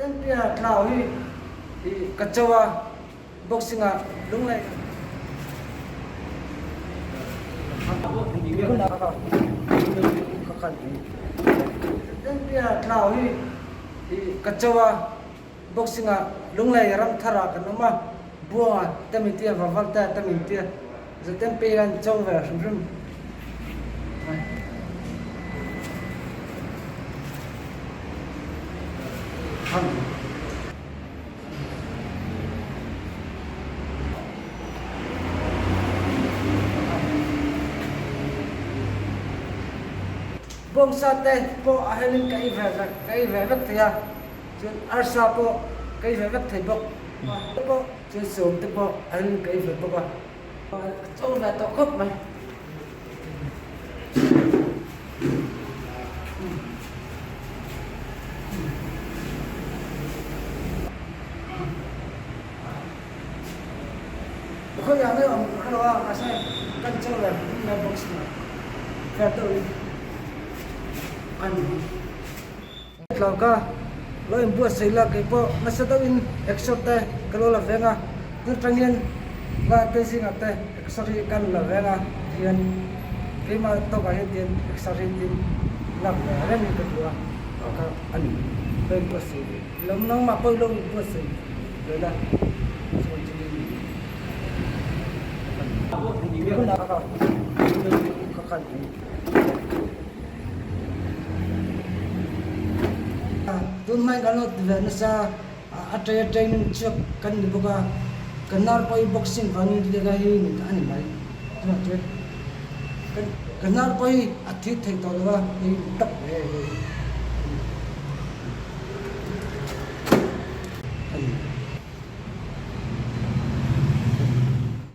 Tempia Tlau hi ka cho a, boxing ah lunglei Tempia Tlau hi ka cho a, boxing ah lunglei ramthar ah kan awm a, Buanga te min tia, Vavaltea te min tia, Zatempi an cho ve hrim hrim. Bawngsa te pawh a helin ka ei ve vek ka ei ve vek thei a, chuan arsa pawh ka ei ve vek thei bawk chuan sawm te pawh a helin ka ei ve bawk a. A cho ve tawh khawp mai. Khawiah nge awm ka lo a, mahse kan cho ve hrim mai box nen fair deuhin a ni. Tlau ka lo inbuatsaih la kei pawh nasa deuhin exer te ka lo la veng a, tun atang hian la te zingah te exer hi kan la veng a tihian keimah tawkah hian tihian exer hi tin lak ve reng in ka duh a ka a ni lo inbuatsaih ve lo nangmah pawh i lo inbuatsaih ve la chuan chu ni. Tun hmain kan lo ti ve nasa a, a tei a training chhuak kan ni bawk a, kan nar pawh hi boxing vangin ti lai hi ni a ni mai chuvang chuan kan nar pawh hi a thit thei tawh lo a, hei tak mai a hei.